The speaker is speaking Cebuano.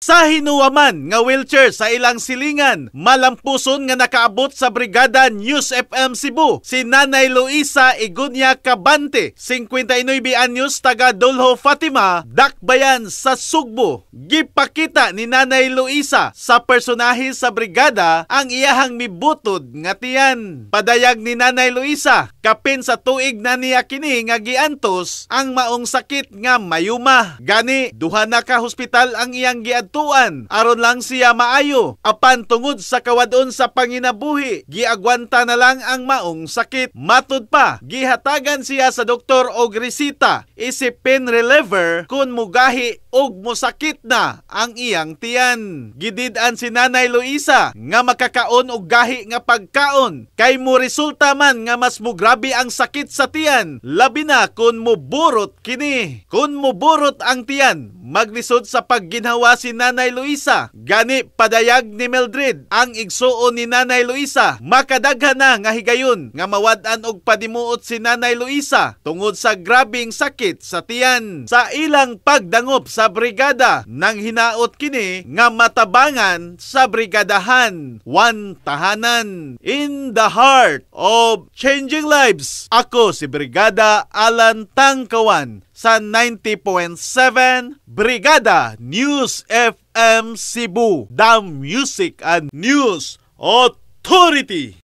Sa hinuwaman nga wheelchair sa ilang silingan, malampuson nga nakaabot sa Brigada News FM Cebu si Nanay Luisa Igunya Cabante, 59 anyos, taga Dolho Fatima, Dakbayan sa Sugbo. Gipakita ni Nanay Luisa sa personahe sa brigada ang iyahang mibutod nga tiyan. Padayag ni Nanay Luisa, kapin sa tuig na niya kini nga giantos ang maong sakit nga mayuma. Gani, duha na ka hospital ang iyang giadtuan aron lang siya maayo. Apan tungod sa kawadon sa panginabuhi, giagwanta na lang ang maong sakit. Matud pa, gihatagan siya sa doktor og resita isip pain reliever kung mugahi og mosakit na ang iyang tiyan. Gidid-an si Nanay Luisa nga makakaon og gahi nga pagkaon kay mo resulta man nga mas mugrabe ang sakit sa tiyan, labi na kung muburot kini. Kung muburot ang tiyan, maglisod sa pagginhawa si Nanay Luisa. Gani padayag ni Mildred, ang igsuon ni Nanay Luisa, makadaghan na nga higayon nga mawad-an og padimuot si Nanay Luisa tungod sa grabing sakit sa tiyan. Sa ilang pagdangop sa brigada, nang hinaot kini nga matabangan sa brigadahan. One tahanan in the heart of changing lives. Ako si Brigada Alan Tangkawan sa 90.7 Brigada News FM Cebu, the Music and News Authority.